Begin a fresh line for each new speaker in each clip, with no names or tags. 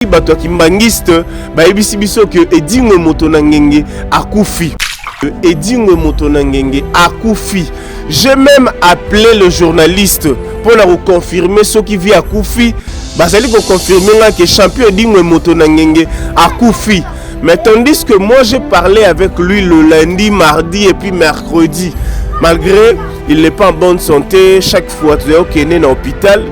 Bato ya kimbanguiste bayebisi biso que Edingwe moto na ngenge akufi. Edingwe moto na ngenge akufi. J'ai même appelé le journaliste pour la confirmer soki vie akufi. Bazali ko confirmer nga que champion Edingwe moto na ngenge akufi. Mais tandis que moi j'ai parlé avec lui le lundi, mardi et puis mercredi. Malgré il n'est pas en bonne santé, chaque fois tu es ok né dans l'hôpital.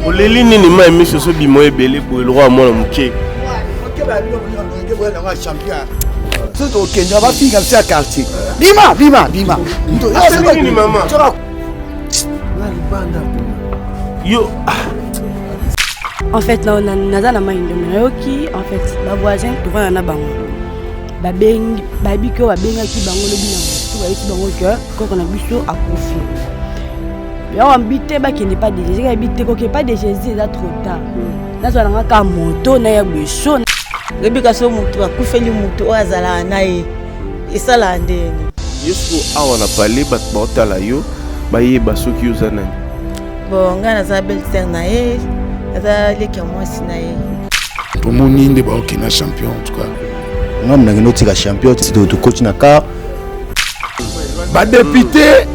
Oleli nini mai miso so bimo ebele boye lokola mwana moke.
Soki tokende bafinga biso ya quartier. Bima bima bima.
Nini mama? Yo ah.
En fait na naza na mai ndombe nayoki en fait ba voisin tovanda na bango babengi bayebi ke babengaki bango lobi na motu bayebisi bango ke koko na biso akufi. Yango bi te bakende pas de Jésus bi te koke pas de Jésus eza trop tard. Nazwa nanga ka moto na ya boye
Oyebi kasi moto akufeli moto oyo azalaka na ye esalaka ndenge.
Yesu awa na palais bato baotala yo bayeba soki oza nani.
Bon ngai naza belle sœur na ye, naza leki ya mwasi na ye.
Tomoni nde baokenda champion en tout cas.
Nga mnange notika champion tokoti na car.
Badepute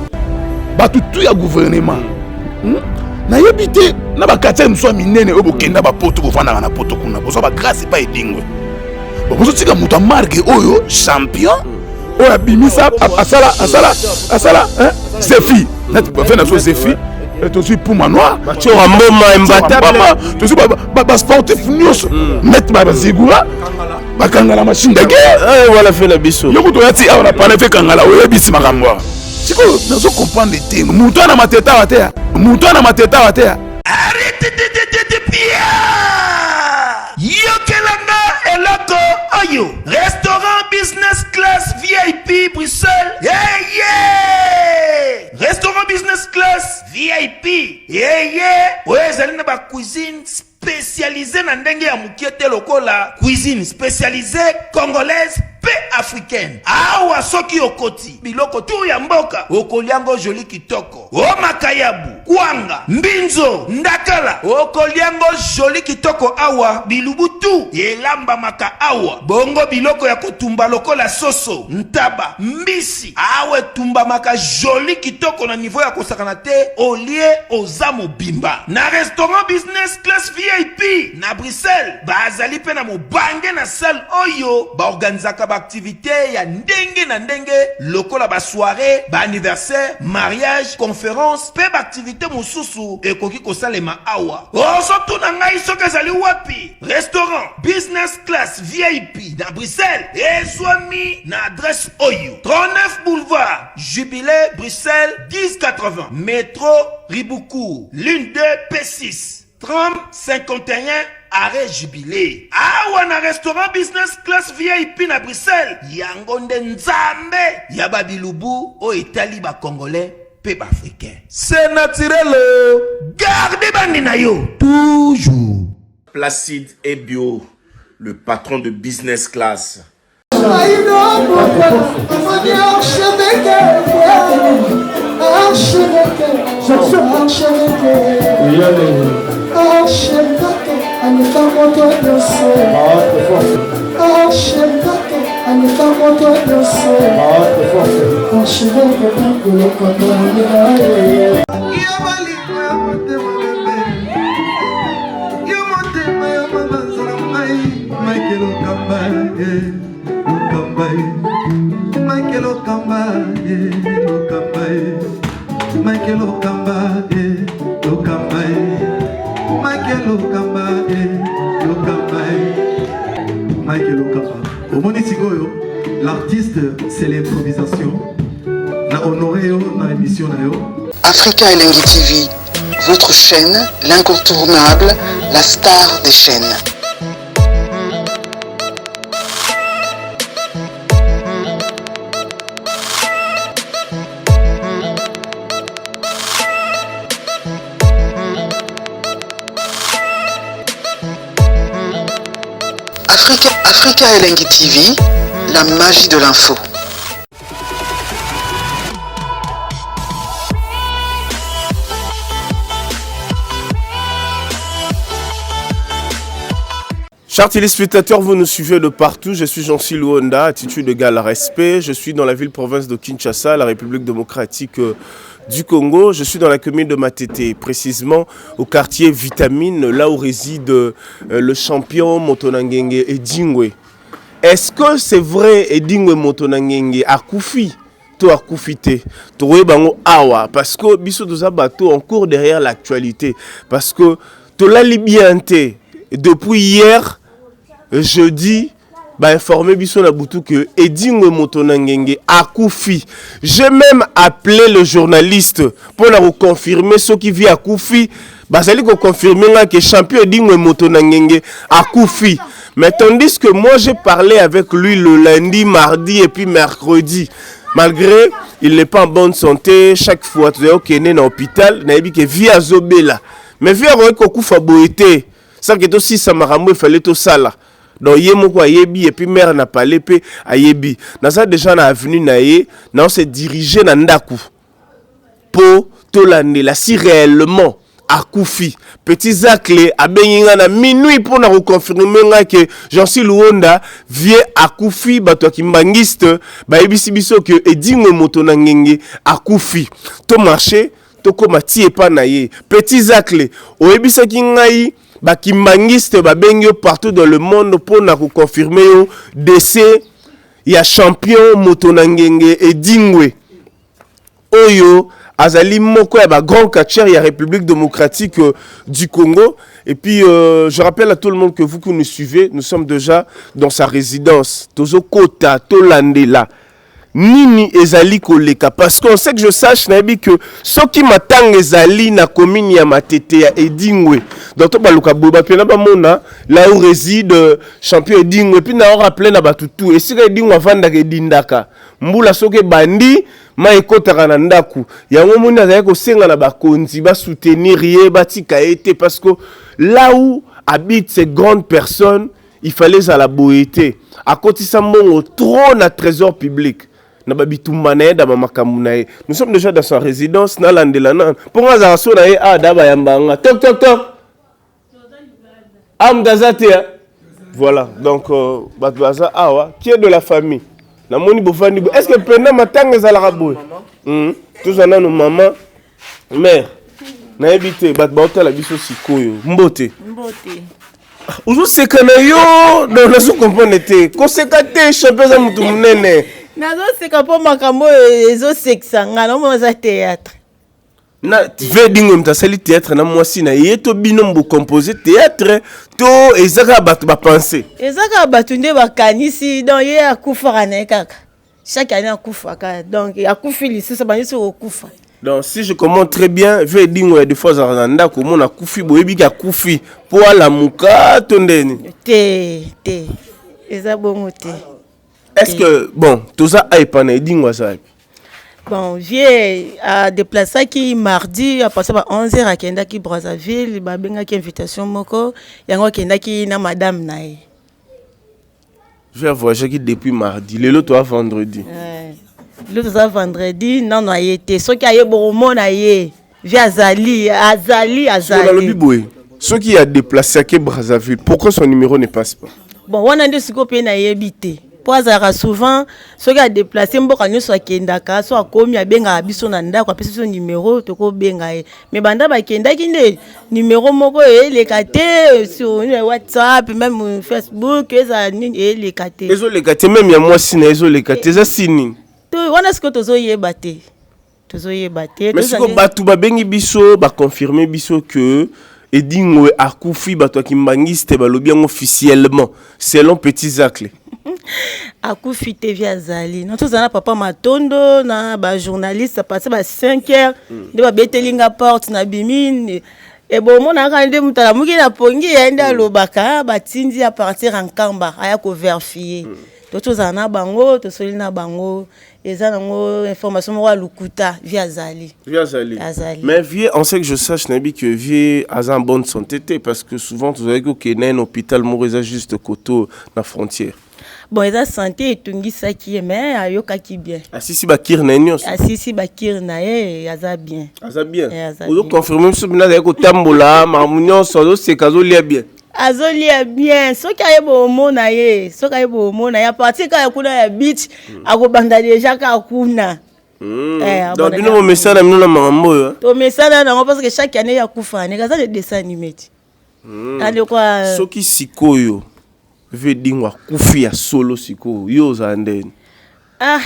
bato tu ya gouvernement nayebi te na bakartier mosusu ya minene oyo bokenda bapoto bofandaka na poto kuna bozwa bagrâce epai edingwe bozotika moto ya marke oyo champion oyo abimisa asala asala asala zefi fe na biso zefi tozwi puma noir
Tshoura Mboma imbattable
tozwi basportif nyonso neti bazigura bakangala machine de guerre
wana fe na biso
yo kutu oyati awa na pale fe kangala oyebisi makambo awa sikoyo nazo comprendre te moto ana mateta awa te moto ana mateta awa te.
Yokelanga eloko oyo restaurant business class VIP Bruxelles yeah, yeah! Restaurant business class VIP yeah, yeah! Oyo ezali na ba cuisine spécialisée na ndenge ya mokie te lokola cuisine spécialisée congolaise pe africaine. Awa soki okoti biloko tu ya mboka okoliango joli kitoko. O makayabu, kwanga, mbinzo, ndakala okoliango joli kitoko. Awa bilubu tu elambamaka awa. Bongo biloko ya kotumba lokola soso, ntaba, mbisi awa etumbamaka joli kitoko na niveau ya kosakana te. Olie oza mobimba na restaurant business class VIP na Bruxelles. Bazali pe na mobange na salle oyo baorganisaka ba activité ya ndenge na ndenge lokola ba soirée, ba anniversaire, mariage, conférence pe ba activité mosusu ekoki kosalema awa. Ozotuna ngai soki ezali wapi? Restaurant business class VIP na Bruxelles ezwami na adresse oyo: 39 boulevard Jubilé, Bruxelles 1080, métro Riboucourt, ligne 2 P6, tram 51 arrêt Jubilé. Awa na restaurant business class VIP na Bruxelles, yango nde nzambe ya babilubu oyo etali ba congolais pe ba africain. C'est naturel, garde bandi na yo toujours.
Placide Ebio, le patron de business class.
Omoni sikoyo l'artiste c'est l'improvisation na honoré yo na émission na yo.
Africa Elengi TV, votre chaîne, l'incontournable, la star des chaînes. Africa, Africa Elengi TV, la magie de l'info.
Chers téléspectateurs, vous nous suivez de partout. Je suis Jean-Cy Luanda, attitude égale respect. Je suis dans la ville-province de Kinshasa, la République démocratique euh, du Congo. Je suis dans la commune de Matete, précisément au quartier Vitamine, là où réside euh, le champion Motonangenge Edingwe. Est-ce que c'est vrai Edingwe Motonangenge akufi to akufi te? Tokoyeba yango awa parce que biso toza bato en cours derrière l'actualité parce que tolali bien te depuis hier jeudi ba informer biso na butu que Edingwe moto na ngenge akufi. J'ai même appelé le journaliste pour na confirmer soki vie akufi. Bazali ko confirmer nga que champion Edingwe moto na ngenge akufi. Mais tandis que moi j'ai parlé avec lui le lundi, mardi et puis mercredi. Malgré il n'est pas en bonne santé, chaque fois tu okende na hôpital, nayebi que vie azobela. Mais vie akoki kokufa boye te. Sans que tosisa makambo efale tosala. Donc ye moko ayebi et puis mère na palais pe ayebi. Naza déjà na avenue na ye, na se diriger na ndaku po tolandela si réellement akufi. Petit Zacle abengi nga na minuit mpo na koconfirme nga ke Jean-Cy Luonda vie akufi. Bato ya kimbangiste bayebisi biso ke Edingwe moto na ngenge akufi. To marché tokóma ti epa na ye. Petit Zacle, oyebisaki ngai bakimbangiste babengi yo partout dans le monde mpo na koconfirme yo décès ya champion moto na ngenge Edingwe, oyo azali moko ya ba grand catcheur ya République démocratique du Congo. Et puis je rappelle à tout le monde que vous qui nous suivez, nous sommes déjà dans sa résidence. Tozokota tolandela nini ezali koleka, parce qu'on sait que je sache, nayebi que soki matanga ezali na commune ya Matete ya Edingwe, donc to baluka boye bato na bamona là où réside champion Edingwe. Puis na rappeler na bato tout, esika Edingwe avandaka edindaka mbula, soki ebandi mai ekɔtaka na ndako yango. Moni azali kosenga na bakonzi basoutenir ye, batika ye te, parce que là où habite ces grandes personnes, il fallait ezala boye te. Akotisa mbongo trop na trésor public na babitumba na ye, na bamakambo na ye. Nous sommes déjà dans sa résidence. Nalandela nana mpo nga azala so na ye a da bayamba nga tok tok tok. Ah, moto aza te. Voilà, donc bato baza awa qui est de la famille, namoni bofandi boye. Est ce que penda matanga ezalaka boye? Tozwa nano mama mare, nayebi te bato baotala biso sikoyo. Mbote.
Mbote.
Ozoseka na yo, donc nazo comprendre te. Koseka te, champion aza motu monene.
Nazoseka mpo makambo oyo ezosekisa nga, naomona eza théâtre.
Na ve Edingwe moto asali théâtre na mwasi na ye to bino bocompose théâtre to eza kaka bato bapense?
Eza kaka bato nde bakanisi. Donc ye akufaka na ye kaka, chaque année akufaka, donc akufi lisusu, bandi soki kokufa.
Donc si je comprends très bien, ve Edingwe ya des fois azalaka na ndako, omona akufi, boyebiki akufi mpo alamuka to ndeni?
Te te, eza bongo te.
Est ce que bon, toza aepa na Edingwe, aza wapi?
Bon, vie adéplaçaki mardi à partir ba 11 heures, akendaki Brazzaville, babengaki invitation moko, yango akendaki na madame na ye.
Vie avoyageaki depuis mardi, lelo toa vendredi.
Lelo toza vendredi, nano aye te. Soki aye, bokomona ye. Vie azali, azali, azali.
Nalobi boye, soki adéplaçaki Brazzaville, pourquoi son numéro ne passe pas?
Bon, wana nde sikoyo mpe nayebi te, mpo azalaka souvent, soki adéplace mboka nyonso akendaka, so akomi abengaka biso na ndako, apesi biso numero, tokobenga ye. Mais banda bakendaki nde numero moko eleka te sur WhatsApp, même Facebook, ezala nini, eleka te.
Ezoleka te, même ya mwasi na ezoleka te, eza si nini?
Wana sikoyo tozoyeba te, tozoyeba te.
Mais sikoyo bato babengi biso, baconfirme biso que Edingwe akufi. Bato ya kimbangiste balobi yango officiellement, selon Petit Zacle.
Akufi te, vie azali. No tozala na papa Matondo na bajournaliste, à partir ba 5 heures nde babeteli nga porte, na bimi ebomonaka nde moto alamuki na pongi ye nde alobaka batindi à partir ya Nkamba aya kovérifier. To tozala na bango, tosoli na bango, eza nango information moko ya lokuta. Vie azali.
Vie azali.
Azali.
Mais vie, en ce que je sache, nayebi que vie aza en bonne santé te, parce que souvent tozalaki kokende na hôpital moko eza juste koto na frontière.
Bon, eza santé etungisaki ye, mais ayokaki bien.
Asisi bakire na ye nyonso.
Asisi bakire na ye, aza bien.
Aza bien.
Eh, aza.
Ozoconfirme biso mpena azali kotambola, makambo nyonso, azoseka, azolia bien?
Azolia bien. Soki aye bomona ye, soki aye bomona ye, à partir kaka kuna ya beach, akobanda déjà kaka kuna. Eh,
Donc bino bomesana bino na makambo oyo.
Tomesana nango parce que chaque année ya kufa ne kaza de dessin animé ti. Alekwa
Soki sikoyo vieux Edingwe akufi ya solo sikoyo, yo ozala ndeni?
Ah.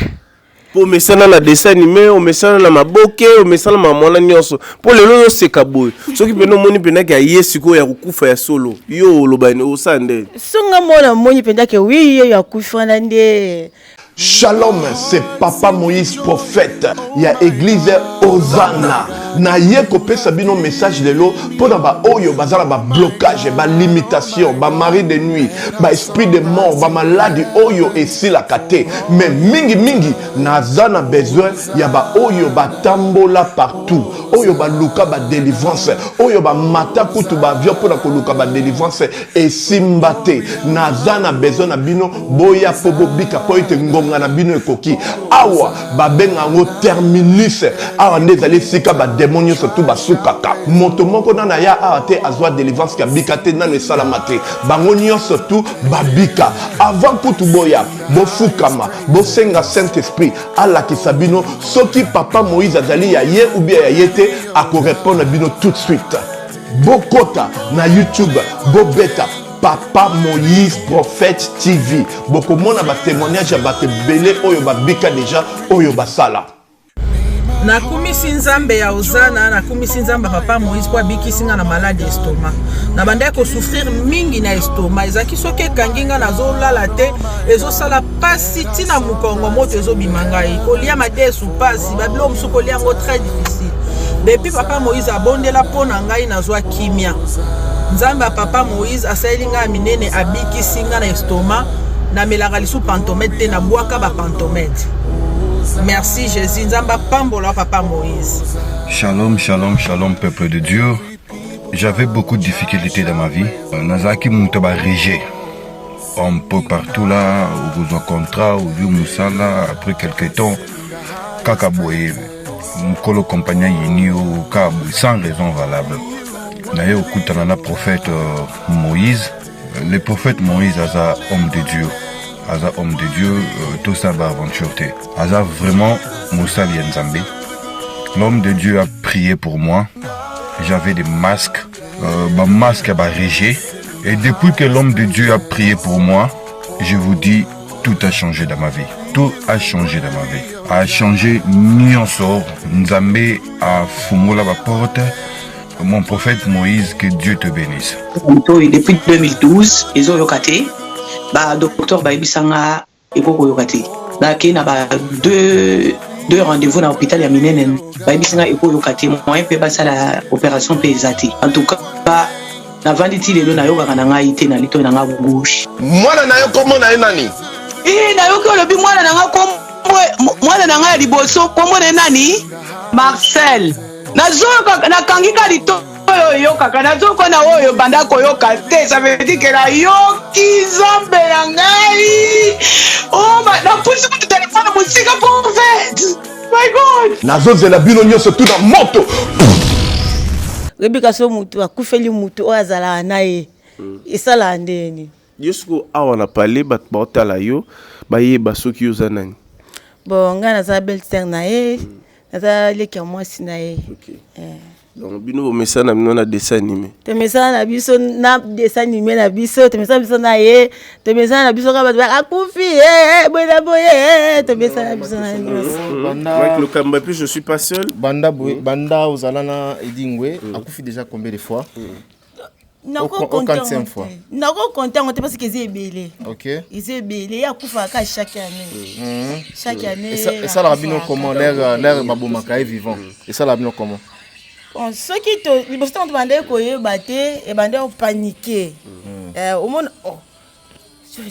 Po omesana na dessin animé, omesana na maboke, omesana na mwana nyonso. Po lelo ozoseka boye. Soki pena omoni pena ke aye sikoyo ya kokufa ya solo, yo oloba nini, osala ndeni?
Songa mona moni mpenza ke oui ye akufi wana nde.
Shalom, c'est Papa Moïse prophète ya église Hosanna. Na ye kopesa bino message lelo pona ba oyo baza na ba blocage, ba limitation, ba mari de nuit, ba esprit de mort, ba maladi oyo esilaka te. Mais mingi mingi naza na besoin ya ba oyo batambola partout, oyo baluka ba délivrance, oyo ba mata kutu ba avion pona koluka ba délivrance esimba te. Naza na besoin na bino Boya mpo bobika, mpo ete ngonga na bino ekoki. Awa babenga yango terminus. Awa nde ezali esika ba demon nyonso tu basukaka. Moto moko nano aya awa te azwa delivrance ke abika te, nano esalama te. Bango nyonso tu babika. Avant kutu boya, bofukama, bosenga Saint Esprit alakisa bino soki papa Moïse azali ya ye ou bien ya ye te, ako repondre bino tout de suite. Bokota na YouTube, bobeta Papa Moïse Prophète TV bokomona ba témoignage ya bato ebele oyo babika deja oyo basala.
Nakumisi Nzambe ya Ozana, nakumisi Nzambe ya Papa Moïse mpo abikisi nga na maladi estomac. Nabandaki kosouffrir mingi na estomac, ezalaki soki ekangi nga nazolala te, ezosala pasi ntina mokongo, moto ezobima ngai, kolia madesu pasi, babiloko mosusu kolia yango très difficile. Depuis Papa Moïse abondela mpo na ngai nazwa kimia. Nzambe ya Papa Moïse asaleli ngai ya minene, abikisi ngai na estomac, namelaka lisusu pantomètre te, nabwaka ba pantomètre. Merci Jésus, Nzambe apambola Papa Moïse.
Shalom, shalom, shalom, peuple de Dieu. J'avais beaucoup de difficultés dans ma vie. Nazalaki moto ba rejet. Un peu partout là, okozwa contrat, ozwi mosala, après quelque temps, kaka boye, mokolo compagnie ayini yo, kaka boye, sans raison valable. Naye okutana na prophète Moïse. Le prophète Moïse aza homme de Dieu. Aza homme de Dieu, tosala ba aventure te. Aza vraiment mosali ya Nzambe. L'homme de Dieu a prié pour moi. J'avais des masques, ba masques ya ba rejet. Et depuis que l'homme de Dieu a prié pour moi, je vous dis, tout a changé dans ma vie. Tout a changé dans ma vie. A changé nyonso. Nzambe a fungola ba porte. Mon prophète Moïse, que Dieu te bénisse.
Oyo depuis 2012 ezoyoka te, ba docteur bayebisa nga ekoki koyoka te, bakei na ba deux rendez-vous na hôpital ya minene, bayebisi nga ekoyoka te, moyen mpe basala opération mpe eza te. En tout cas navandi ti lelo nayokaka na ngai te na litoi na nga gauche.
Mwana na yo kombo na ye nani?
Ee, nayoki olobi mwana na nga kombo, mwana na ngai ya liboso kombo na ye nani? Marcel. Nazoyoka, nakangi ka litoi oyo oyokaka, nazoyoka na oyo banda koyoka te, ça veut dire que nayoki Nzambe na ngai. Oh, napusi kutu telefone mosika prophète. My God.
Nazozela bino nyonso tu na moto.
Oyebi ka so mutu akufeli mutu oyo azalaka na ye, esalaka ndenge nini?
Yo sikoyo awa na palais bato baotala yo, bayeba soki yo oza nani?
Bon, ngai naza belle sœur na ye, naza leki ya mwasi na ye.
Donc bino bomesana bino na dessin animé.
Tomesana na biso na dessin animé na biso, tomesana biso na ye, tomesana na biso kaka bato ba akufi, boye na boye, tomesana na biso na nyonso.
Mike Lokamba, et puis je suis pas seul.
Banda boye, banda ozala na Edingwe, akufi déjà combien de fois?
Nako
Au
compter
quantième
yango
fois.
te. Nako compter yango te parce que eza ebele. Eza ebele, ye akufaka kaka chaque année. Chaque année,
Esalaka bino
akufaka.
comment? L'air babomaka ye vivant. Esalaka bino comment?
Bon, soki to liboso ntango tobandaki koyeba te, ebandaki kopaniquer. Omona, oh,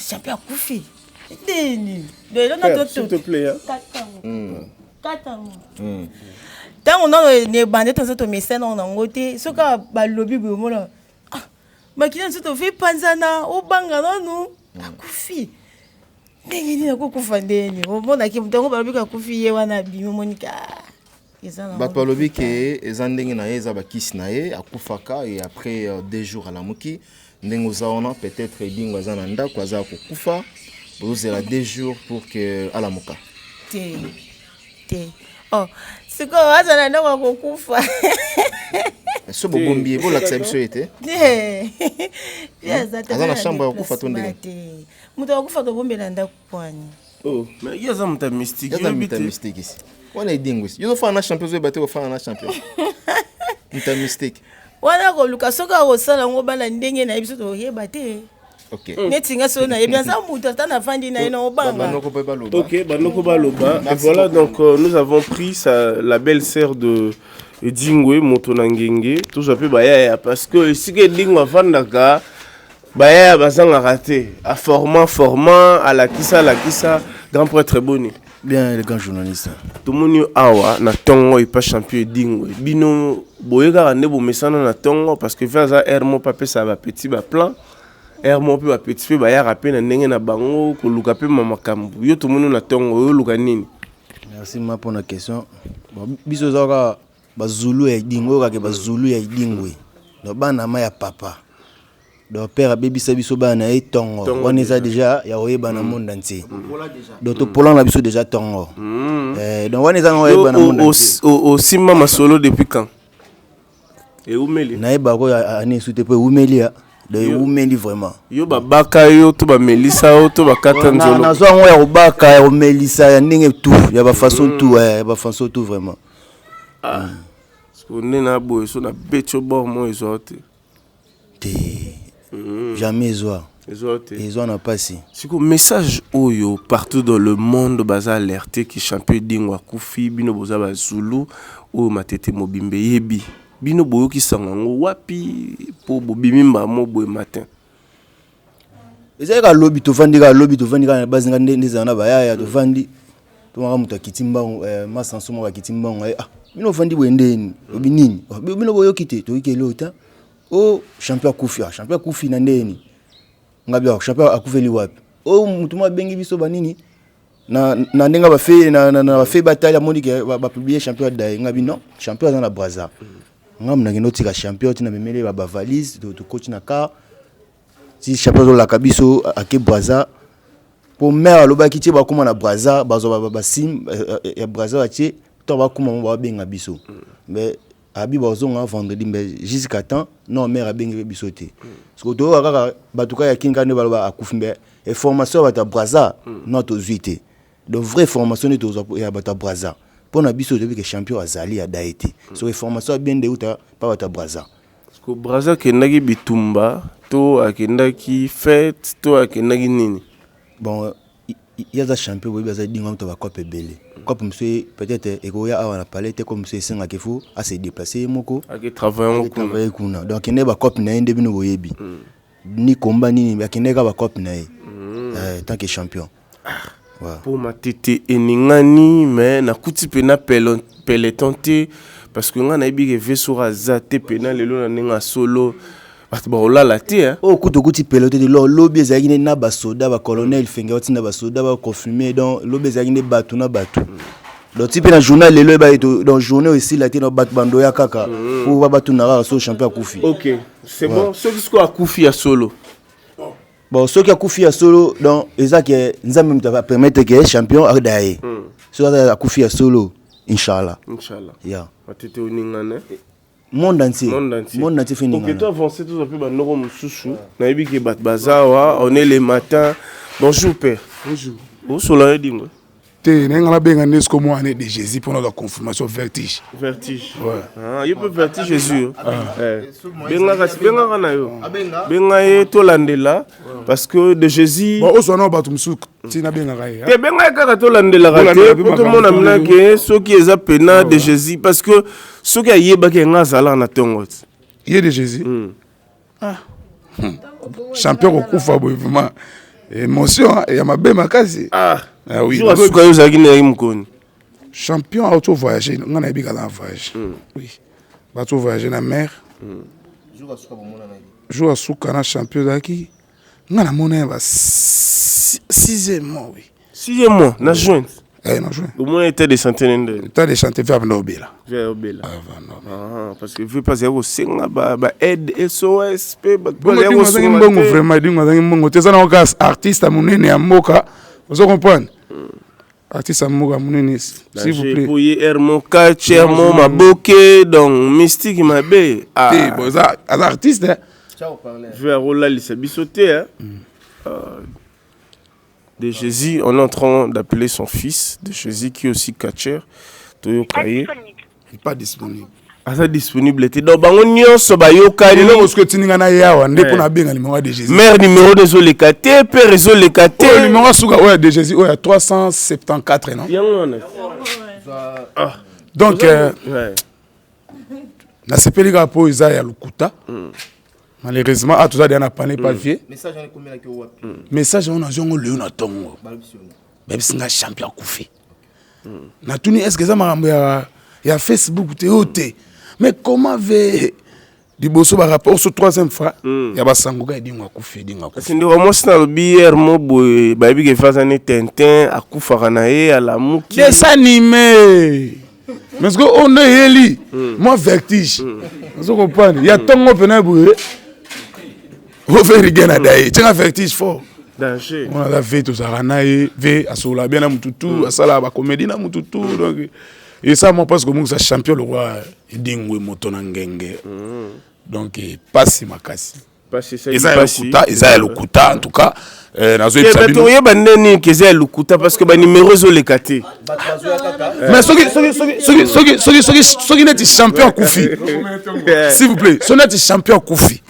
champion akufi. Ndeni. Lelo na
Père,
to
s'il te plaît, hein.
Katango. Katango. Ntango nano ebandaki toza tomesana nango te, soki kaka balobi boye omona, ah, makila nzoto ofe epanzana, obanga nanu akufi. Ndenge nini akokufa ndenge nini? Omonaki moto yango balobi akufi ye wana abimi, omoni ka, ah, eza na
Bato balobi ke eza ndenge na ye, eza bakisi na ye, akufaka et après 2 jours alamuki. Ndenge oza wana peut-être Edingwe aza na ndako aza ya kokufa bozozela deux jours pour que alamuka.
Te te oh sikoyo aza na ndako ya kokufa.
So bobombi ye bolakisa biso ye te.
Te ye aza te
Aza na chambre ya kokufa to ndenge?
Te moto akokufa tobombela ndako kwani.
Oh, mais ye aza moto ya mystique.
Aza moto ya mystique isi. Wana Edingwe isi. Yo ozofana na champion ozoyeba te kofana na champion. Moto ya mystique.
Wana koluka soki akosala yango bana ndenge na ye biso toyeba te.
Okay.
Neti nga soki nayebi naza moto ata nafandi na ye na obanga.
Ok, banoko baloba. Et voilà donc euh, nous avons pris sa, la belle sœur de Edingwe moto na ngenge tozwa mpe bayaya parce que esika Edingwe afandaka bayaya bazangaka te aforma forma alakisa alakisa grand prêtre boni
bien le grand journaliste
tomoni yo awa na ntongo epa champion edingwe bino boye kaka nde bomesana na ntongo parce que ve aza aire moko mpe apesaka bapetit baplan aire moko mpe bapetit mpe bayaka mpe na ndenge na bango koluka mpe ma makambo yo tomoni yo na ntongo oyo oluka nini
merci ma mpona question bon, biso oza kaka bazulu ya edingwe oyo kaka bazulu ya edingwe donc bana ma ya papa donc père abebisa biso bana na ye tongo wana eza déjà ya koyeba na monde entier donc topola na biso déjà tongo eh, donc wana eza na koyeba na monde entier
osimba masolo depuis quand ewumeli
nayeba ko ane esu te mpo ewumeli ya donc ewumeli vraiment
yo babaka yo to bamelisa yo to bakata nzolo
nazwa yango ya kobaka ya komelisa ya ndenge tout ya bafaçon tout ya bafaçon tout vraiment
ah. nde na boye so nabeti yo bord mo ezwa yo te
te jamais ezwa
ezwa te
ezwa na pasi
siko message oyo partout dans le monde baza alerte ki champion Edingwe akufi bino boza ba Zulu oyo matete mobimba eyebi bino boyoki sango yango wapi po bobimi mbamo boye matin
ezali kaka lobi tovandi kaka lobi tovandi kaka na base nga nde ezala na bayaya tovandi tomaka moto akiti mbango eh, masanso moko akiti mbango ah bino ofandi boye ndeni obi nini oh, bino boyoki te toyoki eloko te o oh, champion akufi ah, champion akufi na ndeni nga bi champion akufeli wapi o oh, moto moko abengi biso banini na, na ndenge bafe na, na, na bafe batali amoni ke bapublie champion adaye nga bi non champion aza na braza nga nakende otika champion tina memele ba bavalise tokoti na car ti champion azolaka biso ake braza po mare alobaki tie bakóma na braza bazwa basim ya braza batie to bakóma mo babenga biso mais abi bazonga vendredi mais jusqu'à temps non mare abengi mpe biso te siko toyoka kaka bato kaka ya kinka nde baloba akufi mais information ya bato ya braza non tozwi te donc vraie formation nde tozwa ya bato ya braza mpo na biso toyebi ke champion azali adaye te so information ya bien nde euta mpa bato ya braza
Ko Brazza akendaki bitumba to akendaki fete to akendaki nini?
Bon ye aza champion boyebi aza dingo moto bacope ebele cope mosusu peut-être ekoya awa na palais te cope mosusu esengaka ifo ase déplace ye moko
ake travaille
kuna donc akendaki bacope na ye nde bino boyebi ni combat nini akendaki kaka bacope na ye mm. tant que champion
mpo matete eningani mais nakuti mpena peloton te parce que ngai nayebi ke ve soki aza te mpena lelo na ndenge ya solo bato bakolala te
oyo kutu okuti peloton te lobi ezalaki nde na basoda bacolonel fenge batinda basoda baconfirme donc lobi ezalaki nde bato na bato donc ti mpe na journal lelo eyeba donc journée oyo esila te donc bato bandoya kaka mpo batuna kaka so champion akufi
ok c'est bon soki sikoyo akufi ya solo
bon soki akufi ya solo donc eza ke nzambe moto apermettre ke champion ada ye soki aza akufi ya solo inchallah
inchallah
yeah.
matete oningana
monde entier
monde entier
monde entier fait
ok to avancer tozwa mpe bandoko mosusu nayebi ke bato baza awa on est le matin bonjour père
bonjour
osola yo dingo
te naye nga nabenga nde siko mwana de jésus mpo nazwa confirmation vertige
vertige ouais. ah, yo mpe vertige jésus ah. eh. bengaka bengaka na yo benga ye tolandela parce que de jésus
bon ozwa nao bato mosusu ti nabengaka ye
te benga ye kaka tolandelaka te mpo tomona mina ke soki eza pena de jésus parce que soki ayebaki yanga azalaka na ntongo ti
ye de jésus mm. ah. hmm. champion kokufa boye vraiment émotion ya mabe makasi
ah. Ah, oui. suka yo ozalaki ndenge mokoni
champion auti voyage nga nayebi kala na voyage mm. oui bato voyage na mer mm. jour ya suka na champion ezalaki nga namona ya ba sixième mois oui
sixième mois na juin.
Eh, na juin.
Omona état de santé ne nde?
État de santé vieux abanda obela.
Vieux obela. Ah, parce que vieux pas kosenga ba ba aide SOS pe
bato bazali kosunga mbongo vraiment Edingwe azangi mbongo te eza na kaka artiste ya monene ya mboka ozo comprendre artiste ya mboka monene s'il vous plaît.
Po ye Hermo catch Hermo maboke donc mystique mabe.
Ah. Te bon eza aza artiste hein.
Vieux akolalisa biso te hein. De Jésus, on est en train d'appeler son fils de Jésus qui est aussi catcheur. Toyoka ye.
Pas disponible.
Aza disponible te. Donc bango nyonso bayokani.
Eloko soki etindi nga na ye awa nde mpo nabenga numéro ya de Jésus.
Mère numéro ezoleka te, père ezoleka te.
Oyo numéro ya suka oyo ya de Jésus oyo ya 374 non?
Yango wana.
Ah. Donc euh, nasepeli kaka mpo eza ya lokuta. Malheureusement, ah, toza deja na pane pa vie. Message yango nazwi yango lelo na ntongo. Bayebisi nga champion akufi. Natuni est-ce que eza makambo ya, ya Facebook te oyo te. Mais comment ve liboso ba rapport so troisième fois ya basango ka Edingwe akufi Edingwe akufi.
Kasi ndeko mwasi nalobi hier mo boye bayebi ke aza ne Tintin akufaka na ye alamuki.
Dessin animé. Mais ce que on eyeli moi vertige. Ozo comprendre ya ntongo mpena boye overige na daye tianga vertige fort.
Danger.
Wana aza ve tozalaka na ye ve asololaka bien na mutu tu asalaka bacomédie na mutu tu donc esa mwa mpasi komongisa champion lokwa Edingwe moto na ngenge donc pasi makasi eza ya lokuta eza ya lokuta en tout cas nazoyebisa bino
toyeba nde nini ke eza ya lokuta parce que banimero ezoleka te.
Mais soki soki soki soki soki soki soki soki neti champion akufi s'il vous plaît soki neti champion akufi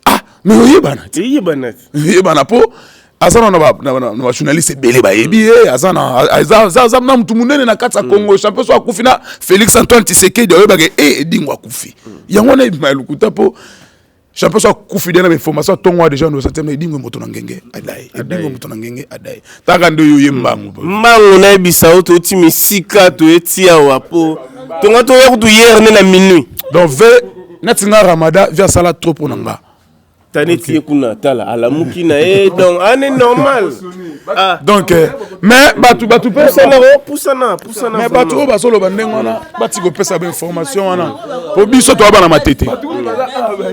ah mais oyebana te
oyebana te
oyebana po aza na bajournaliste ebele bayebi ye aza na mutu monene na kati ya Congo champion so akufi na Félix Antoine Tshisekedi oyebaka e Edingwe akufi yango wana ebima ya lokuta po champion so akufi de na bainformation atongo wana déjà no Edingwe moto na ngenge adaye Edingwe moto na ngenge adaye taka nde oyo ye mbangu
mbangu nayebisa yo touti misika toyeti awa po tonga toya kutu hier nde na minuit.
Donc ve neti nga Ramada vi asala trop mpo na nga.
Taneti ye kuna tala alamuki na ye donc ane normal.
Ah. Donc mais bato bato mpe
pusana pusana
mais bato oyo bazoloba ndenge wana bati kopesa bainformation wana po biso toya bana matete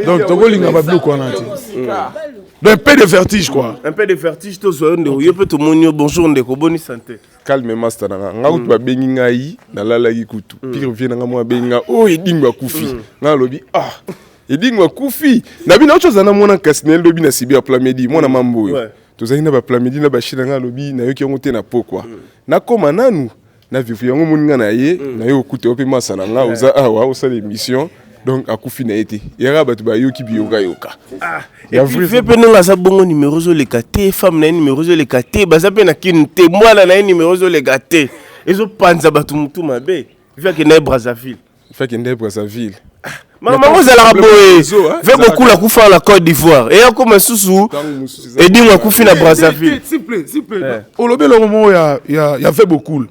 donc tokolinga babiloko wana te. Donc un peu de vertige quoi.
Un peu de vertige tozwa yo ndeko yo mpe tomoni yo bonjour ndeko boni santé.
Calme master na nga nga kutu babengi ngai nalalaki kutu pire vie na nga mwa abengi nga oyo Edingwe akufi nga nalobi ah Edingwe akufi na bino ocho zana mwana kasi na lobi na sibi ya plamedi mwana mambo oyo tozali na ba plamedi na bashina nga alobi nayoki yango te na pokwa nakoma nanu na vivre yango moni nga na ye na yo okuta yo mpe masa na nga oza awa osala émission donc akufi na ye te yaka bato bayoki biyokayoka.
Ya vrai mpe ndenge aza bongo numéro ezoleka te femme na ye numéro ezoleka te baza mpe na kini te mwana na ye numéro ezoleka te ezopanza bato motu mabe vi akenda ye Brazzaville.
Vi akenda ye Brazzaville.
Mama ngo ezalaka boye ve Bokul akufa na Côte d'Ivoire eya koma susu Edingwe akufi na Brazzaville.
Olobi eloko moko ya ve Bokul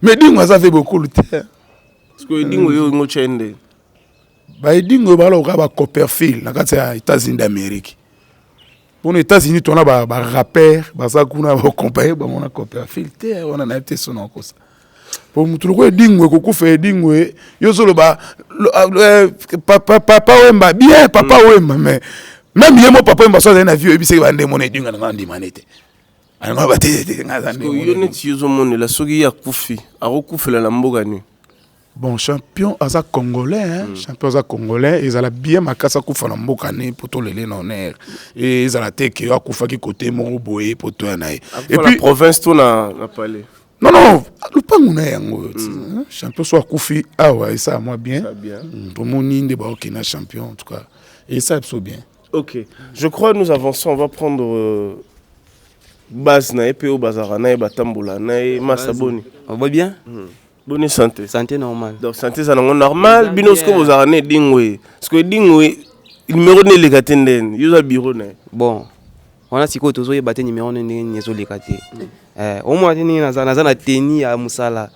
mais Edingwe aza ve Bokul te.
Parce que Edingwe yo ngo tya nde
ba Edingwe baloka ba Copperfield na kati ya États-Unis d'Amérique. Mpona États-Unis tona ba rapper baza kuna bakompaye bango na Copperfield te wana nayebi te so na kosa po mutu lokola Edingwe kokufa Edingwe yo ozoloba papa Wemba bien papa Wemba mais même ye mo papa Wemba so azali na vie oyebisaki bande mona Edingwe nanga ndima ne te alinga ba te te nga aza
nde yo neti yo ozomonela soki ye akufi akokufela na mboka nini?
Bon champion aza congolais hein? Champion aza congolais ezala bien makasi akufa na mboka ne po tolele na honneur e ezala te ke akufaki kote moko boye po toya na ye.
Et puis province to na palais.
Non non lupangu na yango oyo champion so akufi awa esala mwa bien tomoni nde baokenda champion en tout cas esala biso bien.
Ok, je crois nous avançons, on va prendre base na ye mpe oyo bazalaka na ye batambola na ye masa boni.
On va bien?
Boni santé?
Santé normale.
Donc santé eza nango normal bino sikoyo bozalaka na Edingwe sikoyo Edingwe numéro ne eleka te ndeni yo oza bureau na ye.
Bon wana sikoyo tozoyeba te numéro ne ndenge nini ezoleka te. Omona te ndenge naza na tenue ya mosala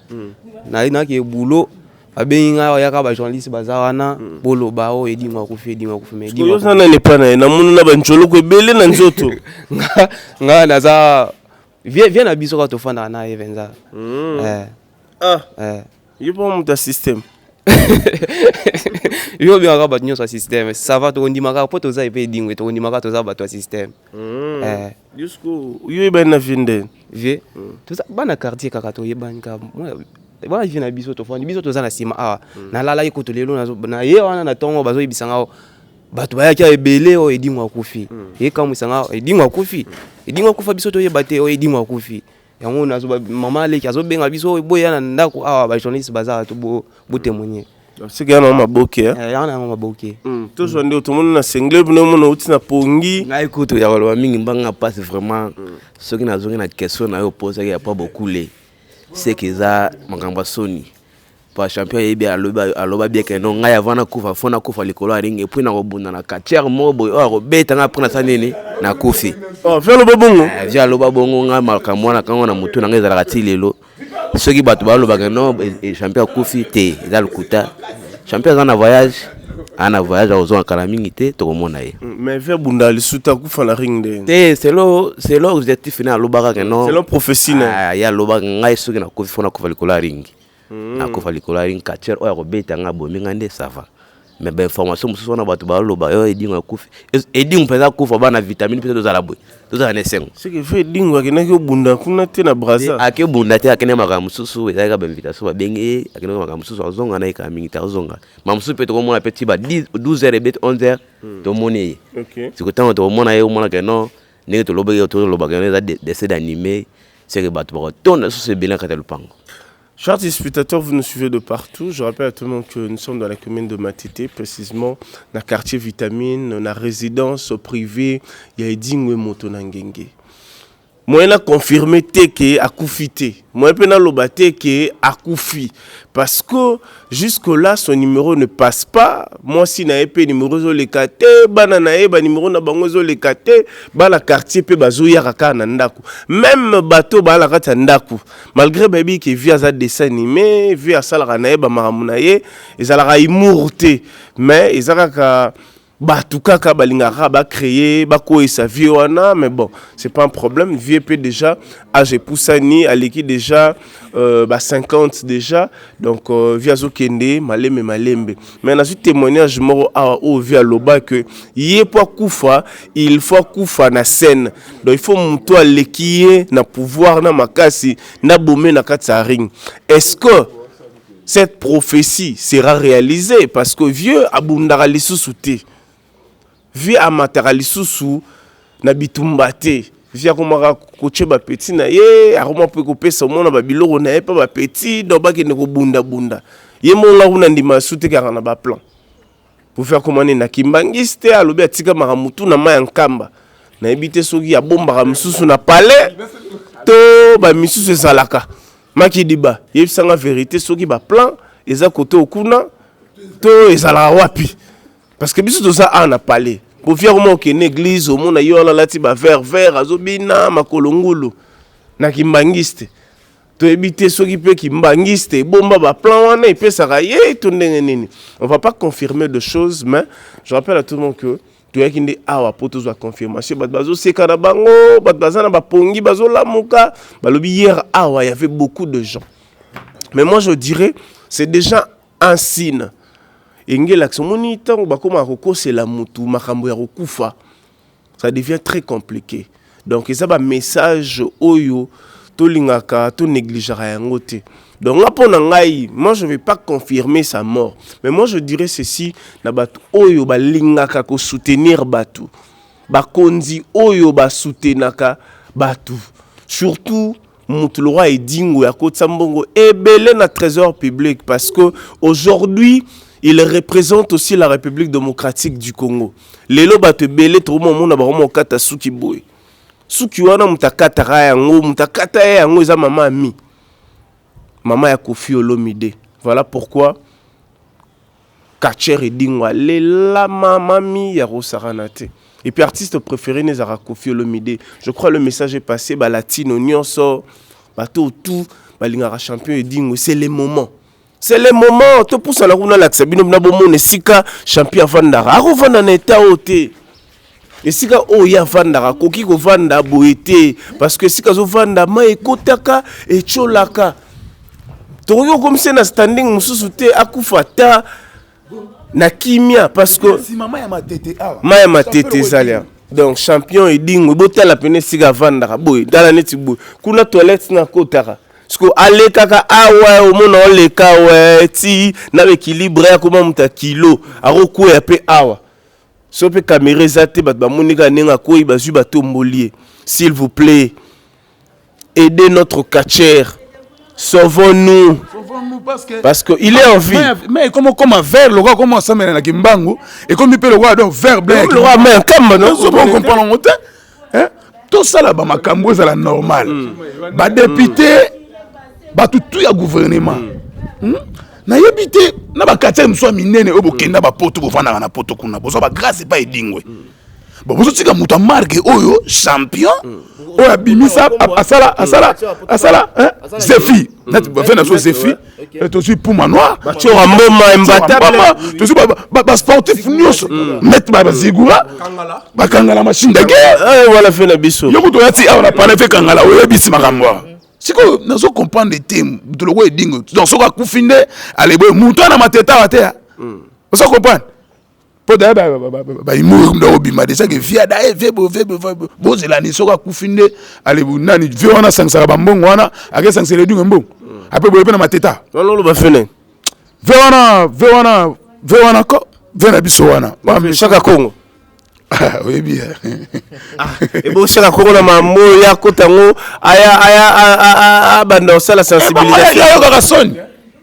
nayaki boulot babengi ngai oyaka ba journaliste baza wana boloba oyo Edingwe akufi Edingwe akufi mais
Edingwe oza nani epa na ye namoni na banjoloko ebele na nzoto.
Nga naza Vie vie na biso kaka tofandaka na ye mpenza. Eh.
Ah.
Eh.
Ye mpo moto ya système.
Yo obengaka bato nyonso ya système. Ça va tokondima kaka mpo toza epe edingwe tokondima kaka toza bato ya système. Eh.
Jusqu'au yo oyebani na vie nde?
Vie. Toza bana quartier kaka toyebani kaka. Wana vie na biso tofandi biso toza na nsima awa. Nalalaki kutu lelo na ye wana na ntongo bazoyebisa nga bato bayaki awa ebele oyo edingo akufi. Ekamwisa nga edingo akufi. Edingo akufa biso toyeba te oyo edingo akufi. Yango nazo mama aleki azobenga biso oyo boya na ndako awa ba journaliste baza to bo bo témoigner.
Soki yana yango maboke.
Eh, yana yango maboke.
Tozwa nde tomoni na sengle bino mona outi na pongi.
Ngai kutu ya koloba mingi mbanga mpasi vraiment soki nazongi na question na yo opozaki ya pa bokule seke eza makambo ya soni pa champion ayebi alobi aloba bien ke non ngai avant nakufa fo nakufa likolo ya ring epuis nakobunda na catcheur moko boye oyo akobeta ngai apres nasala nini nakufi.
Oh, vieux aloba bongo?
Eh, vieux aloba bongo ngai makambo wana kango na motu na ngai ezalaka ti lelo soki bato balobaka non champion akufi te eza lokuta champion aza na voyage aza na voyage akozonga kala mingi te tokomona ye.
Mais vieux abunda lisusu te akufa na ring nde.
Te selon selon objectif na alobaka ke non.
Selon prophétie na.
Ah, ye alobaka ngai soki nakufi fo nakufa likolo ya ring. Nakufa likolo ya ring catcheur oyo akobeta ngai abomi ngai nde ça va. Mais ba information mosusu wana bato baloba oyo Edingwe akufi. Edingwe mpenza akufa bana vitamine mpenza tozala boye. Tozala na esengo.
C'est que vieux Edingwe akendaki obunda kuna te na Brazza.
Ake obunda te akende makambo mosusu ezalaki kaka ba invitation babengi ye akendaki makambo mosusu azonga na ye kala mingi te azonga. Makambo mosusu mpe tokomona mpe ti ba 12 heures ebeti 11 heures tomoni ye. Sikoyo ntango tokomona ye omona ke non ndenge tolobaki tolobaka eza dessin d'anime c'est que bato bakotonda lisusu ebele na kati ya lopango.
Chers téléspectateurs, vous nous suivez de partout. Je rappelle à tout le monde que nous sommes dans la commune de Matete, précisément dans le quartier Vitamine, dans la résidence privée, il y a Edingwe Moto na Ngenge. Moyen na confirmer te ke akufi te. Moyen pe naloba te ke akufi. Parce que jusque là son numéro ne passe pas. Mwasi na ye pe numéro ezoleka te, bana na ye ba numéro na bango ezoleka te, bana quartier pe bazoyaka kaka na ndako. Même bato baa na kati ya ndako, malgré bayebi ke vie aza dessin animé, vie asalaka na ye ba makambo na ye, ezalaka humour te. Mais eza kaka Batu kaka balingaka kaka ba creer bakweyisa vieux wana mais bon c'est pas un problème vieux pe déjà age epusani aleki déjà euh, ba 50 déjà donc euh, vieux azokende malembe malembe mais nazwi témoignage moko awa oyo vieux aloba que ye po akufa il faut akufa na scène donc il faut moto aleki ye na pouvoir na makasi na bome na kati ya ring est-ce que Cette prophetie sera realisee parce que vieux abundaka lisusu te. Vieux amataka lisusu na bitumba te. Vieux akomaka kotie ba petits na ye, akoma pe kopesa omona ba biloko na ye pa ba petits donc bakende kobunda bunda. Ye moko nga kuna ndima su te kaka na ba plan. Pour faire comment na kimbangiste alobi atika makambo tout na mayi ya nkamba. Nayebi te soki abombaka misusu na palais to ba misusu ezalaka. Makidiba, yebisa nga verite soki ba plan eza kote okuna to ezalaka wapi? Parce que biso toza awa na palais. Koffi akoma okende eglise omona ye wana alati ba vert vert azobina makolo ngulu na kimbangiste. Toyebi te soki pe kimbangiste ebomba ba plan wana epesaka ye to ndenge nini. On va pas confirmer de choses mais je rappelle à tout le monde que Toyaki nde awa po tozwa confirmation, bato bazoseka na bango, bato baza na bapongi bazolamuka, balobi hier awa il y avait beaucoup de gens. Mais moi je dirais c'est déjà un signe. Enge elakisa omoni ntango bakomaka kokosela mutu makambo ya kokufa, ça devient très compliqué. Donc eza ba message oyo tolingaka to negligeaka yango te. Donc nga mpo na ngai, moi je vais pas confirmer sa mort, mais moi je dirais ceci na bato oyo balingaka ko soutenir bato, bakonzi oyo ba soutenaka bato, surtout mutu lokola Edingwe akotisa mbongo ebele na trésor public parce que aujourd'hui il représente aussi la République démocratique du Congo. Lelo bato ebele tokoma omona bakoma kokata suki boye. Suki wana moto akataka yango, moto akata ye yango eza mama Ami. Mama ya Koffi Olomide. Voilà pourquoi catcheur Edingwe alela mama Mi ya kosakana te. Et puis artiste préféré nezaka Koffi Olomide. Je crois le message est passé ba latino nyonso, bato tout balingaka champion Edingwe, c'est le moment. C'est le moment topusana kuna alakisa bino na bomona esika champion avandaka. Akovanda na etat oyo te. Esika oyo ye avandaka akoki kovanda boye te parce que esika azovanda mai ekotaka etiolaka. Tokoki kokomisa ye na standing mosusu te akufa ata na kimia parce que
nsima mai ya matete awa
mai ya matete ezali awa. Donc champion Edingwe, botala pene esika avandaka boye, tala neti boye kuna toilette na akotaka siko alekaka awa, omona oleka awa ti na baéquilibre akoma moto ya kilo, akokwea mpe awa. So mpe kamera eza te, bato bamoni kaka ndenge akwei, bazwi batomboli ye. S'il vous plaît, aidez notre catcheur, sauvons-nous.
Sauvons-nous parce que
Parce que il est en vie.
Mais ekomi okoma vert lokola koma osamela na kimbangu, ekomi mpe lokola donc vert blanc.
Ekomi lokola mai ya nkamba, non?
Comprendre yango te. Hein? Tosala bamakambo ezala normal. Badepute, bato tu ya gouvernement. Nayebi te na baquartier mosusu ya minene oyo bokenda bapoto, bovandaka na poto kuna, bozwa bagrâce epai Edingwe. Bon, bozotika moto ya marque oyo, champion oyo abimisa, asala asala asala zefi neti bafe na biso zefi, tozwi Puma Noir.
Batyora Mboma, Imbattable.
Tozwi basportif nyonso neti bazigura, bakangala machine de guerre.
Wana fe na biso.
Yo kutu oyati awa na palais fe kangala, oyebisi makambo awa. Sikoyo nazo comprendre te, moto lokola Edingo, donc soki akufi nde aleboye moto ana matete awa te, ozo comprendre? Mpo daya baimuri nde obima déjà ke via daye vie bo vie bo bozelani. Soki akufi nde alebu nani vie wana asangisaka bambongo wana, akesangisela Edingo mbongo ape boye mpe na mateta.
Wana oloba fene.
Vie wana, vie wana, vie wana ko vie na biso wana.
Chaka Congo.
Oyebi.
Ebo Chaka Congo na mambo ya kota yango aya aya abanda kosala sensibilisation.
Yayokaka soni,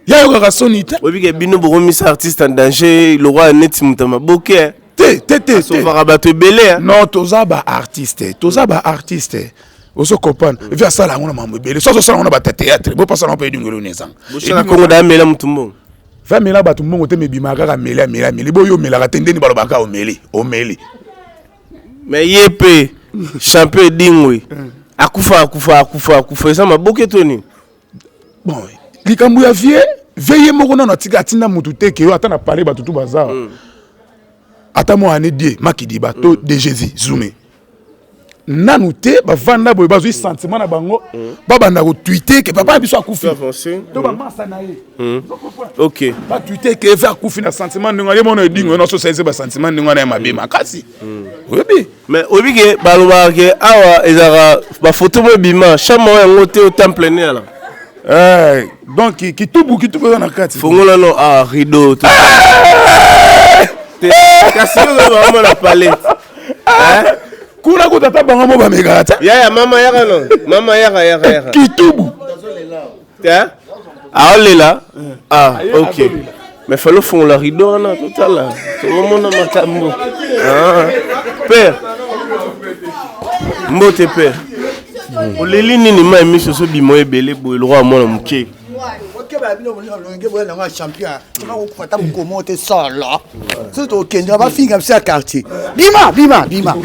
yayokaka soni te.
Oyebi ke bino bokomisa artiste en danger lokwa neti moto ya maboke.
Te te te.
Asovaka bato ebele.
Non, toza baartiste, toza baartiste, ozo comprendre? Evi asala yango na mambo ebele, so azosala yango na bato ya théâtre, bopasala yango mpe Edingelo nini ezanga.
Boshaka Kongo da amela motu mbongo.
Fa amela bato mbongo te, mebimaka kaka ameli, ameli, ameli. Boyo omelaka te, ndeni balobaka omeli, omeli.
Mais ye mpe champion Edingwe akufa, akufa, akufa, akufa, eza maboke to nini?
Bon, likambo ya vie, vie ye moko nano atika atinda motu te ke yo ata na palais bato tu baza, ata mwa ane die makidiba to de Jésus zume nanu te, bavanda boye, bazwi sentiment na bango, babanda kotwite ke papa na biso akufi to bamasa na ye. Batwite ke eve akufi na sentiment ndenge ye mona Edingo nyonso osalisi basentiment ndenge wana ya mabe makasi, oyebi.
Mais oyebi ke balobaka ke awa ezalaka bafoto mo ebima chambre oyo yango te, o temple ne ala.
Donc kitubu, kitubu eza na kati.
Fongola no ah rideau te, kasi yo bamona na palais.
Kuna kuta ata bango mo bamekaka te.
Yaya, mama yaka no, mama yaka, yaka, yaka.
Kitubu.
Te, aolela. Ah ok, mais fallait ofongola rideau wana, totala, tozomona makambo. Père, mbote père. Oleli nini? Mai miso ozobima ebele boye lokwa ya mwana moke.
Okebala bino bolenge boya nango ya champion tika kokufa ata mokomo te solo. Soki tokende bafinga biso ya quartier, bima bima bima.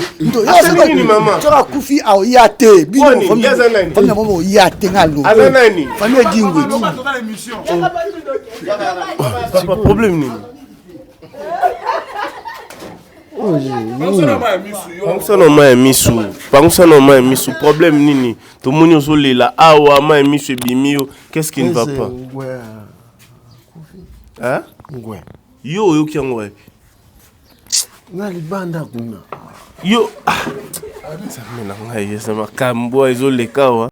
Soki akufi aoya te, bino famille na bango oya te. Nga lo famille Edingwe.
Papa, problème nini? Pangusa na mai ya misu, pangusa na mai ya misu. Problème nini? Tomoni ozolela awa, mai ya misu ebimi yo. Qu'est-ce qui ne va pas, hein?
Ngwe.
Yo oyoki yango wapi?
Na libanda kuna.
Yo, ah, nzambe na ngai, eza makambo ezoleka awa.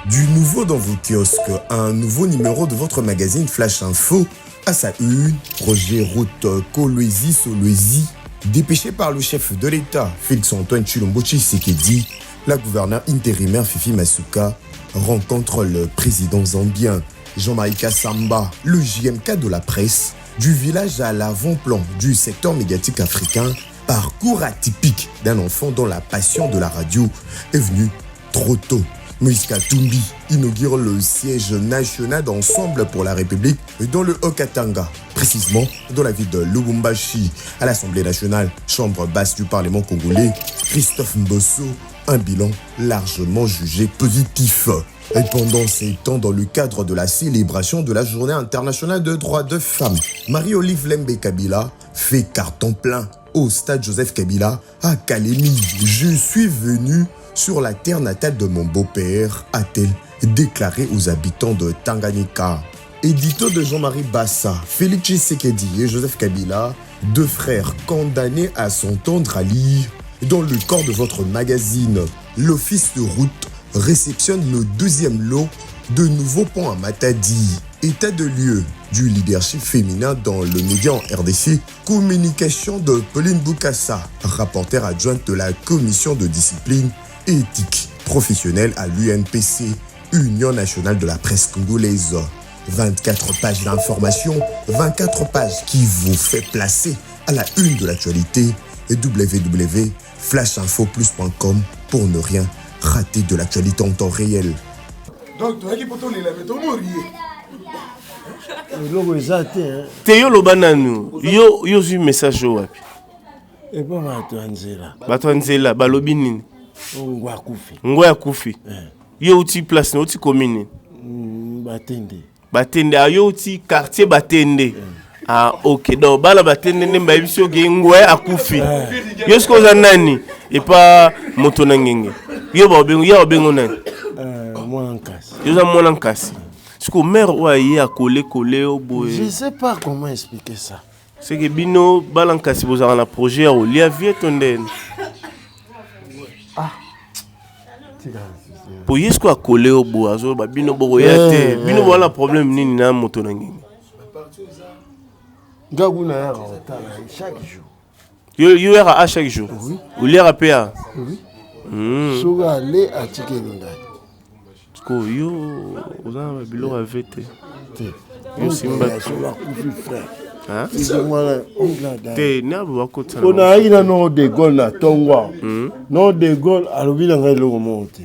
Du nouveau dans vos kiosques, un nouveau numéro de votre magazine Flash Info. À sa une, projet route Kolwezi-Solwezi, dépêché par le chef de l'État, Félix-Antoine Tshilombo Tshisekedi, la gouverneure intérimaire Fifi Masuka rencontre le président zambien Jean-Marie Kassamba, le JMK de la presse, du village à l'avant-plan du secteur médiatique africain, parcours atypique d'un enfant dont la passion de la radio est venue trop tôt. Moïse Katumbi inaugure le siège national d'Ensemble pour la République dans le Haut-Katanga, précisément dans la ville de Lubumbashi. À l'Assemblée nationale, chambre basse du Parlement congolais, Christophe Mbosso, un bilan largement jugé positif. Et pendant ces temps, dans le cadre de la célébration de la Journée internationale de droits de femmes, Marie-Olive Lembe Kabila fait carton plein. au stade Joseph Kabila à Kalemi. Je suis venu sur la terre natale de mon beau-père, a-t-elle déclaré aux habitants de Tanganyika. Édito de Jean-Marie Bassa, Félix Tshisekedi et Joseph Kabila, deux frères condamnés à s'entendre à lire dans le corps de votre magazine. L'Office de route réceptionne le deuxième lot de nouveaux ponts à Matadi. État de lieu du leadership féminin dans le média en RDC, communication de Pauline Boukassa, rapporteure adjointe de la commission de discipline éthique professionnelle à l'UNPC, Union nationale de la presse congolaise. 24 pages d'informations, 24 pages qui vous fait placer à la une de l'actualité www.flashinfoplus.com pour ne rien rater de l'actualité en temps réel.
Donc toyaki mpo tolela me tomori ye. Eloko eza te.
Te yo loba nanu yo yo ozwi message oyo wapi?
Epa bato ya nzela.
Bato ya nzela balobi nini?
Ngwe akufi.
Ngwe akufi. Eh. Yo uti place na uti commune nini?
Mm, Batende.
Batende, ah, yo uti quartier Batende. Eh. Ah, ok. Donc bana Batende nde bayebisi yo ke ngwe akufi. Eh. Yo sikoyo oza nani? Epa moto na ngenge. Yo baobengo, yo baobengo nani?
Eh, mwana nkasi.
Yo oza mwana nkasi. Sikoyo mère oyo aye akole kole yo boye.
Je sais pas comment expliquer ça.
C'est que bino bana nkasi bozalaka na projet ya kolia vie to ndeni?
Ah.
Po ye sikoyo akole yo boye azoloba bino bokoya te.
Eh,
Bino
eh.
boza na problème nini na moto na ngenge?
Nga kuna yaka kotala ye chaque jour.
Yo yo yaka a chaque jour.
Oui.
Oliaka pe a.
Oui.
Mm.
Soki ale atikeli ngai.
Sikoyo yo oza na ba biloko ya vie te.
Te.
Yo simba.
Solo akufi frère.
Hein?
Mwana oncle Adam.
Te na bo bakotisa.
Mpo nayaki na noko de Gaulle na ntongo awa. Noko de Gaulle alobi na ngai eloko moko te.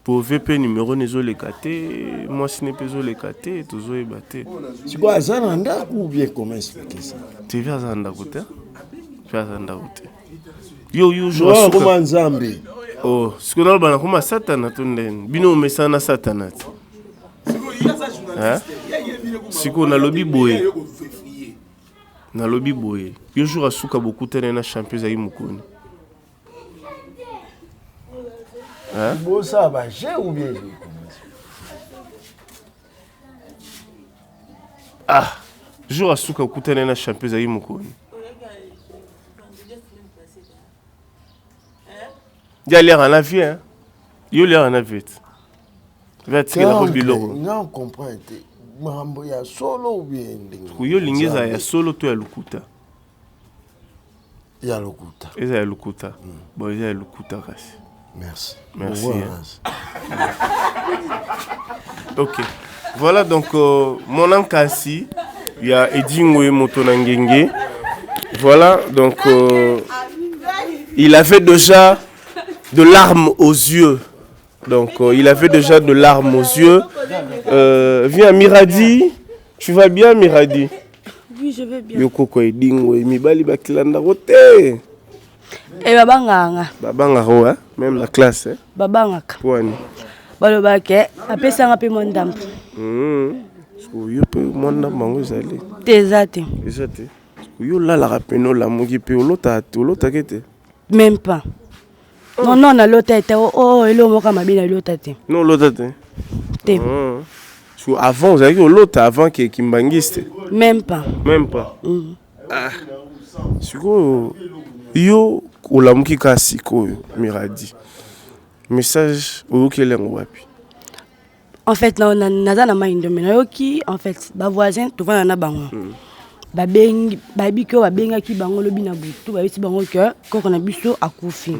Po vie mpe numero na ezoleka te, mwasi ne mpe ezoleka te, tozoyeba te.
Sikoyo aza na ndako ou bien comment expliquer ça?
Te vie aza na ndako te. Vie aza na ndako te. Yo yo jour
Wana
asuka.
akoma Nzambe.
Oh, sikoyo naloba nakoma satana to ndeni? Bino omesana na satana te. Hein? Sikoyo nalobi boye. Nalobi boye. Yo jour asuka bokutani na champion ezalaki mokoni. Hein?
Bosala ba jeu ou bien
Ah, jour asuka okutani na champion ezalaki mokoni. Ye aliaka na vie, hein? Yo oliaka na vie te. Vie atikelako biloko.
Nga comprendre te. Makambo ya solo ou bien ndenge.
Yo olingi ezala ya solo to ya lokuta?
Ya lokuta.
Eza ya lokuta. Bon, eza ya lokuta kasi.
Merci.
Merci.
Au
Hein.
revoir.
Ok. Voilà donc euh, mon ankasi, il y a Edingwe Moto na Ngenge. Voilà donc euh, il avait déjà de larmes aux yeux. Donc euh, il avait déjà de larmes aux yeux. Euh, viens Miradi, tu vas bien Miradi?
Oui, je vais bien.
Yo koko Edingwe mibali bakilanda ko te.
Eh babangaka nga.
Babangaka yo, hein? Même la classe hein?
Babangaka.
Pwani.
Balobaka ke apesanga mpe mwa ndambo.
Mm. Sikoyo yo mpe mwa ndambo yango ezali.
Te eza te.
Eza te. Sikoyo yo olalaka pene olamuki mpe olotaka te olotaka te.
Même pas. Non non nalota te oh, oh eloko moko ya mabe nalota te.
Non olota te.
Te.
Mm. Sikoyo avant ozalaki olota avant ke kimbangiste.
Même pas.
Même pas.
Mm.
Ah. Sikoyo yo olamuki kaka sikoyo Miradi. Message oyokeli yango wapi?
En fait na na naza na mai ndombe nayoki en fait ba voisin tovanda na bango. Babengi bayebi ke babengaki bango lobi na butu bayebisi bango ke koko na biso akufi.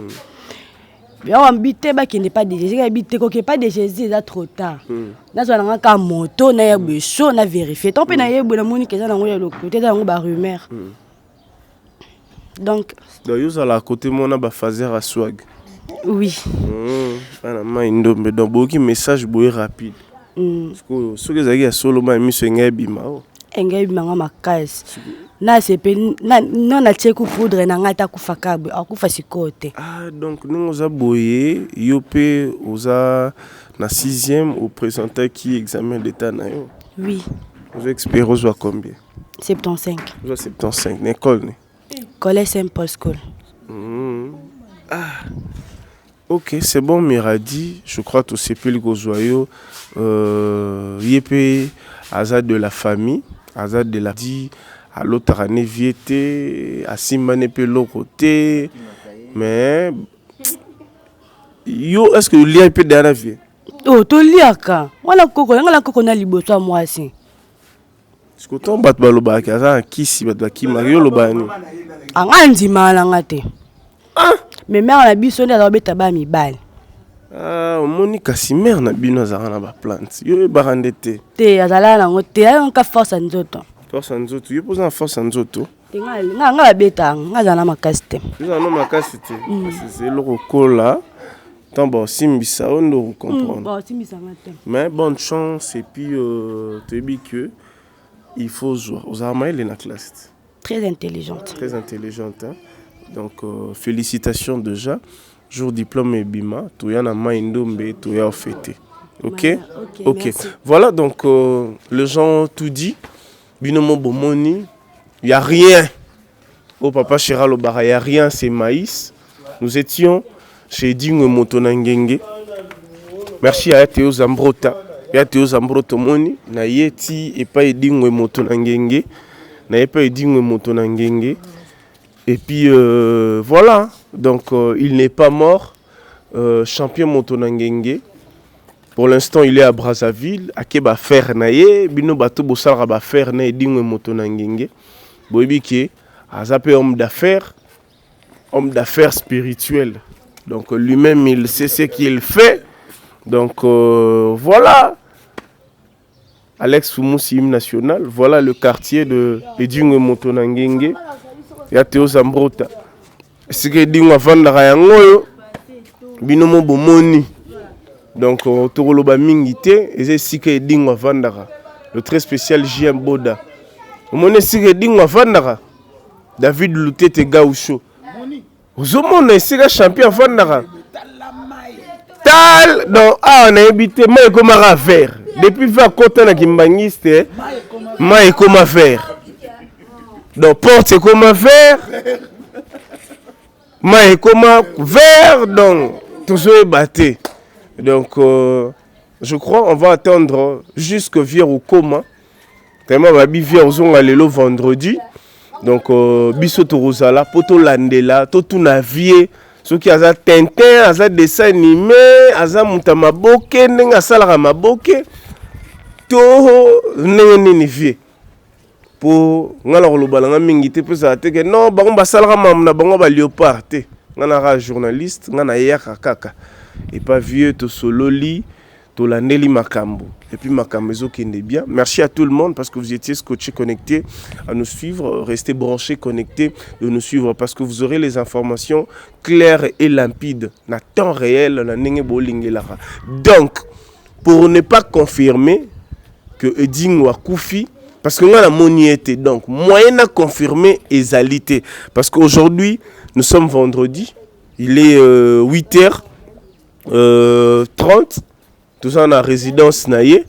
Yango bambi te bakende pa de Jésus bayebi te koke pa de Jésus eza trop tard. Nazwa na nga kaka moto naya boye chaud na vérifier. Ntango mpe naye boye namoni ke eza nango ya lokuta eza nango ba rumeur. Donc
Donc yo ozalaka kote mona ba phaser ya swag.
Oui.
Bana mai ndombe donc boyoki message boye rapide. Sikoyo soki ezalaki ya solo mai miso engai ebima oh.
Engai ebima nga makasi. Nasepeli na natie ku poudre na ngai ata akufa kaka boye akufa sikoyo te.
Ah donc ndenge oza boye yo pe oza na 6e o presentaki examen d'etat na yo.
Oui.
Ozo espérer ozwa combien?
75.
Ozwa 75 na école ni?
Collège Saint Paul School.
Ah. Ok, c'est bon Miradi, je crois tosepeli kozwa yo. Euh, ye pe aza de la famille, aza de la dit alotaka ne vie te, asimbani pe eloko te, mais yo est-ce que olia pe deya na vie?
Oh, toliaka wana koko yanga na koko na liboso ya mwasi.
Sikoyo ntango bato balobaka ke aza na kisi bato bakimaka yo olobaka nini?
Anga ah, ndimaka na nga te. Ah! Mais mère na biso nde aza kobeta ba mibali.
Ah, omoni kasi mère na bino azalaka na ba plante yo oyebaka nde te.
Te azalaka nango te ayaka force ya nzoto.
Force ya nzoto yo mpo oza na force ya nzoto.
Te nga nga nga babeta nga azala na makasi te.
Ozala na makasi te. Kasi eloko kola ntango baosimbisa yo nde okocomprendre.
Baosimbisa nga te.
Mais bonne chance et puis euh, toyebi que il faut ozwa ozala mayele na classe te.
Très intelligente.
Très intelligente hein? Donc euh, félicitations déjà. Jour diplôme ebima toya na mai ndombe toya ofete. Ok?
Ok.
Ok.
Merci.
Voilà donc euh, les gens tout dit. Bino mo bomoni, y a rien. Oh papa Chera alobaka y a rien c'est maïs. Nous étions chez Edingwe Moto na Ngenge. Merci à Théo Zambrota. Ya Théo Zambrota omoni na ye ti epai Edingwe Moto na Ngenge. Na ye epai Edingwe Moto na Ngenge. Et puis euh, voilà, donc euh, il n'est pas mort. Euh, champion Moto na Ngenge. Pour l'instant il est à Brazzaville, ake ba affaires na ye, bino bato bosalaka ba affaires na Edingwe Moto na Ngenge. Boyebi ke aza pe homme d'affaires, homme d'affaires spirituel. Donc lui-même il sait ce qu'il fait. Donc euh, voilà. Alex Fumusi hymne national, voilà le quartier de Edingwe Moto na Ngenge ya Théo Zambrota. Esika Edingwe avandaka yango oyo bino mo bomoni. Donc euh, tokoloba mingi te, eza esika Edingwe avandaka. Le très spécial JM Boda. Omoni esika Edingwe avandaka? David Lutete Gaucho. Ozomona esika champion avandaka tal donc awa nayebi te mai ekomaka vert depuis ve akota na kimbangiste mai ekoma vert donc porte ekoma vert mai ekoma vert donc tozoyeba te donc euh, je crois on va attendre jusque vieux okoma Tellement babi vieux ozonga lelo vendredi. Donc euh, biso tokozala po tolandela totuna vieux soki aza tintin aza dessin animé aza moto ya maboke ndenge asalaka maboke to ndenge nini vieux po ngai na koloba na ngai mingi te mpo ezala te ke non bango basalaka makambo na bango ba léopard te ngai naka journaliste ngai nayaka kaka epa vieux tosololi Tolandeli makambo et puis makambo ezo kende bien. Merci à tout le monde parce que vous étiez scotché connecté à nous suivre, restez branché connecté de nous suivre parce que vous aurez les informations claires et limpides na temps réel na ndenge bolingelaka. Donc pour ne pas confirmer que Edingo akufi parce que nga na moni ye te donc moyen na confirmer ezali te parce qu'aujourd'hui nous sommes vendredi il est euh, 8 heures euh, 30 toza na résidence na ye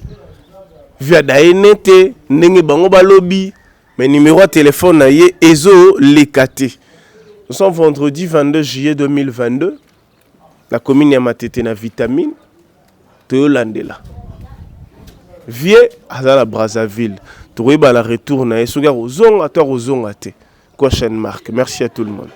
via daye te ndenge bango balobi mais numéro ya telefone na ye ezoleka te. Nous sommes vendredi 22 juillet 2022 na commune ya Matete na vitamine toyolandela vie aza na Brazzaville tokoyeba na retour na ye soki akozonga to akozonga te. Question mark. Merci à tout le monde.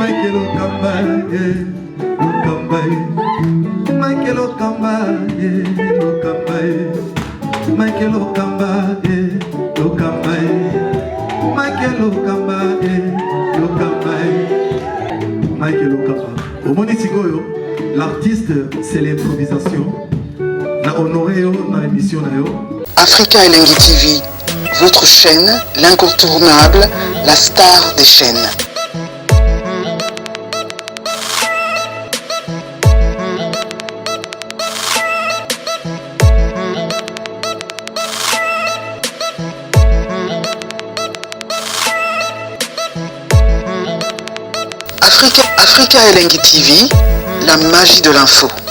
Michael Okamba, eh, Okamba, eh. Michael Okamba, eh, Okamba, eh. Michael Okamba, eh, Okamba, eh. Michael Okamba, eh, Okamba, eh. Michael Okamba. Omoni sikoyo, l'artiste, c'est l'improvisation. Na honoré yo na émission na yo.
Africa Elengi TV, votre chaîne, l'incontournable, la star des chaînes. Africa, Africa Elengi TV, la magie de l'info.